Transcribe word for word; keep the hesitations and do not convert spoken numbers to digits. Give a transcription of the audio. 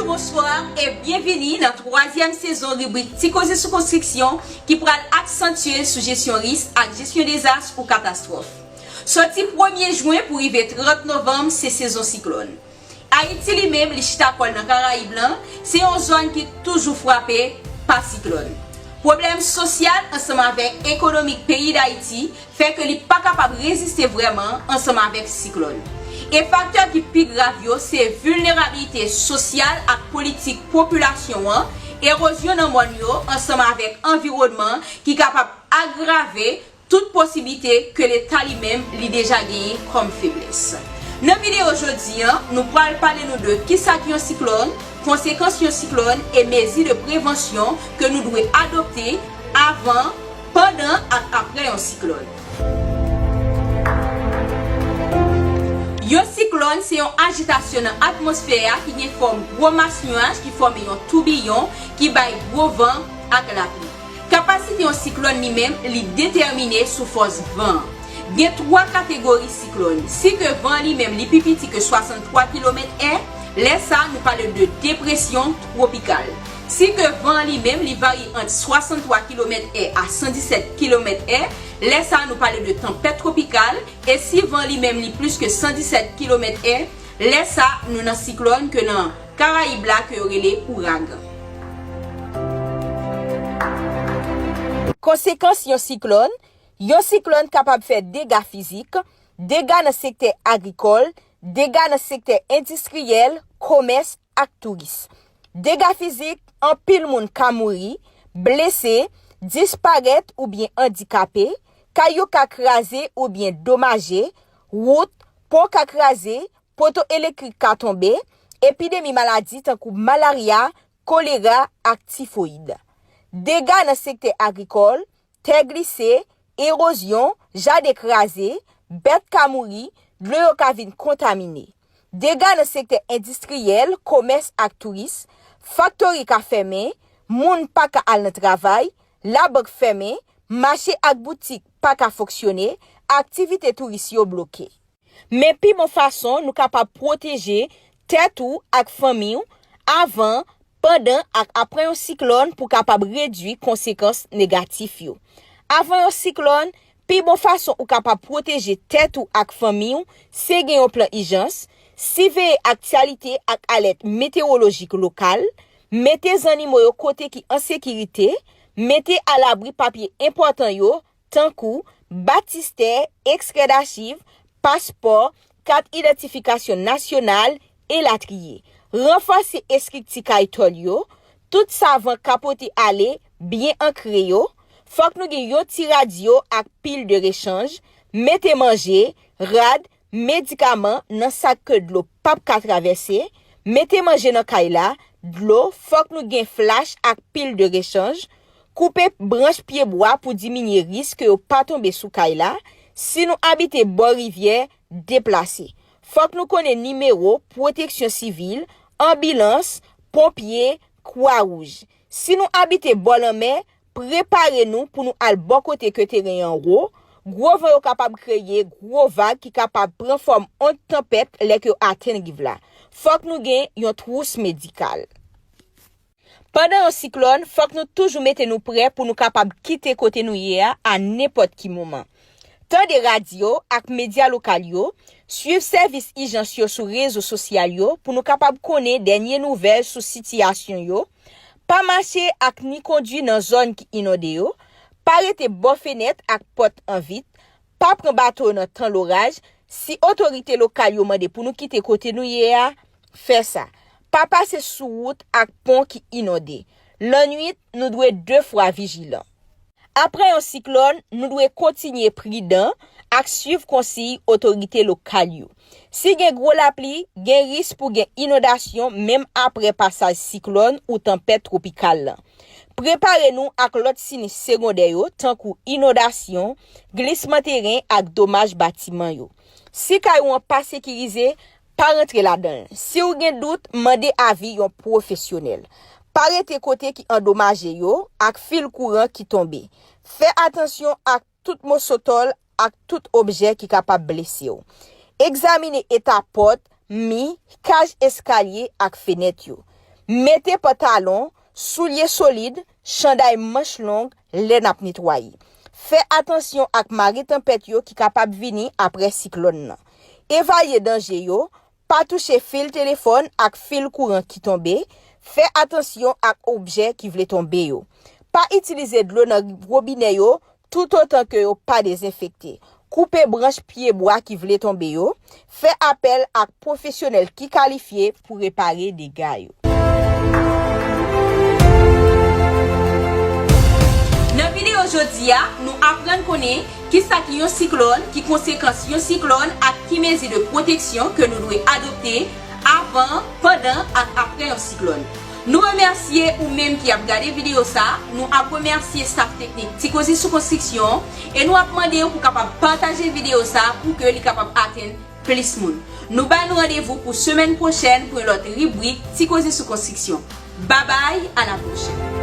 Bonswa e byenvini nan twazyèm sezon ribrik Ti Koze sou Konstriksyon ki pral aksantye l sou jesyon risk ak jesyon dezas ou katastwòf. Soti premye jen pou rive trant novanm, se sezon siklòn. Ayiti li menm, li chita kò l nan Karayib lan, se yon zòn ki toujou frape pa siklòn. Pwoblèm sosyal ansanm avèk ekonomik peyi Dayiti fè ke li pa kapab reziste vrèman ansanm avèk siklòn. E faktè ki pi grav yo se vilnerabilite sosyal ak politik popilasyon an, erozyon nan mòn yo ansanm avèk anviwònman ki kapab agrave tout posiblite ke Leta li menm li deja genyen kòm feblès. Nan videyo jodi a, nou pral pale nou de kisa ki yon siklòn, konsekans yon siklòn e mezi de prevansyon ke nou dwe adopte avan, pandan ak apre yon siklòn. Yon siklòn se yon ajitasyon nan atmosfè a ki gen fòm gwo mas nyaj ki fòme yon toubiyon ki bay gwo van ak lapli. Kapasite yon siklòn li menm, li detèmine sou fòs van an. Gen twa kategori siklòn. Si ke van an li menm li pi piti ke swasanntwa kilomèt è, lè sa a nou pale de depresyon twopikal. Si ke van an li menm li varye ant swasanntwa kilomèt è a san disèt kilomèt è, lè sa a nou pale de tanpèt twopikal. E si van an li menm li plis ke san disèt kilomèt è, lè sa a nou nan siklòn ke nan Karayib la ke yo rele ouragan. Konsekans yon siklòn. Yon siklòn kapab fè dega fizik, dega nan sektè agrikòl, dega nan sektè endistriyèl, komès ak touris. Dega fizik, anpil moun ka mouri, blese, disparèt oubyen andikape, kay yo ka kraze oubyen domaje, wout, pon ka kraze, poto elektrik ka tonbe, epidemi maladi tankou malarya, kolera ak tifoyid. Dega nan sektè agrikòl, tè glise, erozyon, jaden kraze, bèt ka mouri, dlo yo ka vin kontamine. Dega nan sektè endistriyèl, komès ak touris, faktori ka fèmen, moun pa ka al nan travay, labank fèmen, mache ak boutik pa ka fonksyone, aktivite touris yo bloke. Men pi bon fason nou kapab pwoteje tèt ou ak fanmi w avan, pandan ak apre yon siklòn pou kapab redui konsekans negatif yo. Avan yon siklòn, pi bon fason ou kapab pwoteje tèt ou ak fanmi w se gen yon plan ijans, siveye aktyalite ak alèt metewolojik lokal, mete zannimo yo kote ki an sekirite, mete alabri papye enpòtan yo, tankou batistè, ekstrè dachiv, paspò, kat idantifikasyon nasyonal, elatriye. Ranfòse estrikti kay tòl yo, tout sa van ka pote ale byen ankre yo. Fòk nou gen yon ti radyo ak pil de rechanj, mete manje, rad, medikaman nan sak ke dlo p ap ka travèse, mete manje nan kay la, dlo, fòk nou gen flach ak pil de rechanj, koupe branch pyebwa pou diminye risk ke yo pa tonbe sou kay la, si nou abite bò rivyè, deplase. Fòk nou konnen nimewo pwoteksyon sivil, anbilans, ponpye, Kwawouj. Si nou abite bò lanmè, prepare nou pou nou al bò kote ke teren an wo. Gwo van yo kapab kreye gwo vag ki kapab pran fòm ond tanpèt lè ke yo atenn riv la. Fòk nou gen yon twous medikal. Pandan yon siklòn, fòk nou toujou mete nou prè pou nou kapab kite kote nou ye a a nenpòt ki moman. Tande radyo ak medya lokal yo, swiv sèvis ijans yo sou rezo sosyal yo pou nou kapab konnen dènye nouvèl sou sitiyasyon yo, pa mache ak ni kondwi nan zòn ki inonde yo, pa rete bò fenèt ak pòt an vit, pa pran bato nan tan loraj, si otorite lokal yo mande pou nou kite kote nou ye a, fè sa. Pa pase sou wout ak pon ki inonde. Lannwit, nou dwe de fwa vijilan. Apre yon siklòn, nou dwe kontinye pridan ak swiv konsiy otorite lokal yo. Si gen gwo lapli, gen risk pou gen inondasyon menm apre pasaj siklòn ou tanpèt twopikal lan. Prepare nou ak lòt sinis segondè yo, tankou inondasyon, glisman teren ak domaj batiman yo. Si kay ou an pa sekirize, pa rantre ladan l. Si w gen dout, mande avi yon pwofesyonèl. Pa rete kote ki andomaje yo ak fil kouran ki tonbe. Fè atansyon ak tout moso tòl ak tout objè ki kapab blese w. Egzamine eta pòt, mi, kaj eskalye ak fenèt yo. Mete pantalon, soulye solid, chanday manch long lè n ap netwaye. Fè atansyon ak mare tanpèt yo ki kapab vini apre siklòn nan. Evalye danje yo, pa touche fil telefòn ak fil kouran ki tonbe, fè atansyon ak objè ki vle tonbe yo. Pa itilize dlo nan wobinè yo toutotan ke yo pa dezenfekte. Koupe branch pye bwa ki vle tonbe yo, fè apèl ak pwofesyonèl ki kalifye pou repare dega yo. Nan videyo jodi a, nou aprann konnen kisa ki yon siklòn, ki konsekans yon siklòn ak ki mezi de pwoteksyon ke nou dwe adopte avan, pandan ak apre yon siklòn. Nou remèsye ou menm ki ap gade videyo sa, nou ap remèsye staf teknik Ti Koze sou Konstriksyon e nou ap mande w pou kapab pataje videyo sa pou ke li kapab atenn plis moun. Nou ba nou randevou pou semèn pwochèn pou yon lòt ribrik Ti Koze sou Konstriksyon. Babay, a la pwochèn.